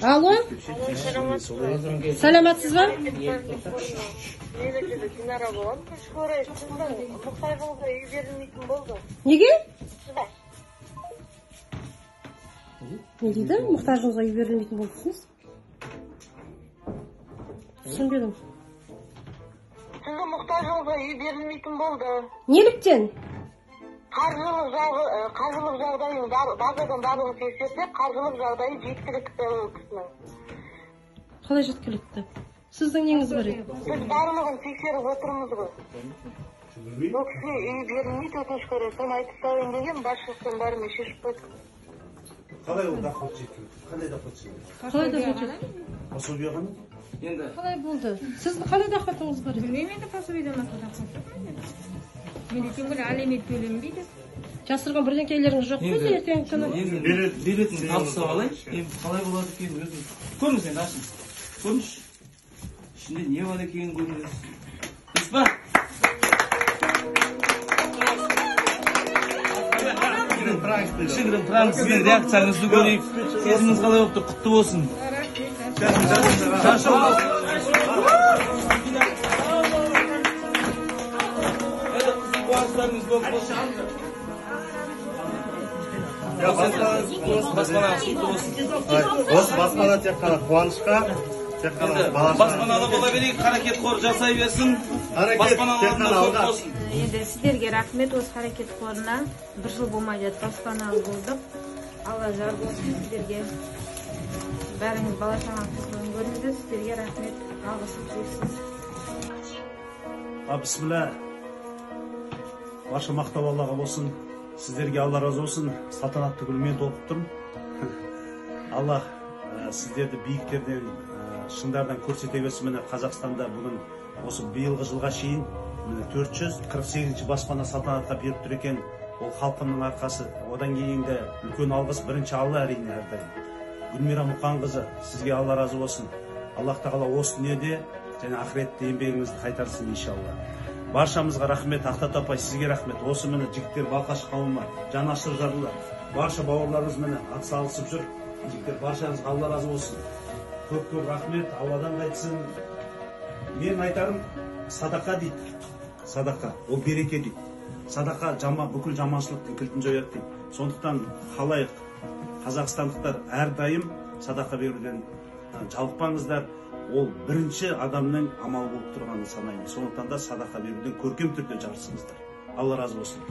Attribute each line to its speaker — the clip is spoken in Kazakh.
Speaker 1: Алло. Саламатсыз ба? Неге? Не дейді? Мұқтажыңызға үй берілмейтін болды десеңіз? Түсінбедім.
Speaker 2: Сіздің мұқтажыңызға үй берілмейтін болды.
Speaker 1: Неліктен?
Speaker 2: Қаржылық жағдайын базадан барлығын тексерсек, қаржылық жағдайы жеткілікті ол кісінің.
Speaker 1: Қалай жеткілікті? Сіздің неңіз бар еді?
Speaker 2: Біз барлығын тексеріп отырмыз ғой. Ол кісіге үй берілмейді, өкінішке орай. Соны айтып тастайын деген басшылықтың бәрімен шешіп қойдық.
Speaker 3: Қалай ол доход жеткілікті? Қандай доход жеткілікті?
Speaker 1: Қалай доход жеткілікті?
Speaker 3: Пособие ғана?
Speaker 4: Енді
Speaker 1: қалай болды? Сіздің қалай доходыңыз бар еді?
Speaker 5: Білмеймін енді, пособиеден басқа доход жоқ менде. Менде тем более алимент төленбейді.
Speaker 1: Жасырған бірдеңкелеріңіз жоқ қой ертеңгі күні?
Speaker 4: Енді беретін табыстап алайын. Енді қалай болады екен өзім. Көріңіз енді, ашыңыз. Көріңізші. Ішінде не бар екенін көріңіз. Дұрыс па? Кішігірім пранк, сіздің реакцияңызды көрейік. Сезіміңіз қалай болып тұр? Құтты болсын. Шашу. Қуаныштарыңыз көп болсын. Баспанаңыз құтты болсын.
Speaker 6: Осы баспана тек қана қуанышқа, тек қана балаға.
Speaker 4: Баспаналы бола берейік, Қарекет қоры жасай берсін. Баспаналарыңыз көп болсын.
Speaker 5: Енді сіздерге рахмет, осы Қарекет қорына бір жыл болмай жатып баспаналы болдық. Алла жар болсын сіздерге. Бәріңіз бала шағаның қызығын көріңіздер. Сіздерге рахмет, алғысым шексіз.
Speaker 3: Бісміллә. Барша мақтау Аллаға болсын. Сіздерге Алла разы болсын. Салтанатты гүлмен толқып тұрмын. Алла сіздерді биіктерден, шыңдардан көрсете берсін. Міне Қазақстанда бүгін осы биылғы жылға шейін міне 448 баспана салтанатқа беріп тұр екен. Ол халқымның арқасы. Одан кейін де үлкен алғыс бірінші Алла әрине әрдайым. Гүлмира Мұқанқызы, сізге Алла разы болсын. Аллах тағала осы дүниеде және ақыретте еңбегіңізді қайтарсын иншалла. Баршамызға рахмет, Ақтат апай, сізге рахмет. Осы міне жігіттер Балқаш қауымы, жанашыр жарлар, барша бауырларымыз міне атсалысып жүр. Жігіттер, баршаңызға Алла разы болсын. Көп-көп рахмет, Алладан қайтсын. Мен айтарым, садақа дейді. Садақа, ол береке дейді. Садақа бүкіл жаманшылықтың кілтін жояды дейді. Сондықтан халайық, қазақстандықтар әрдайым садақа беруден жалықпаңыздар. Ол бірінші адамның амалы болып тұрғанын санаймын. Сондықтан да садақа беруден көркем түрде жарысыңыздар. Алла разы болсын.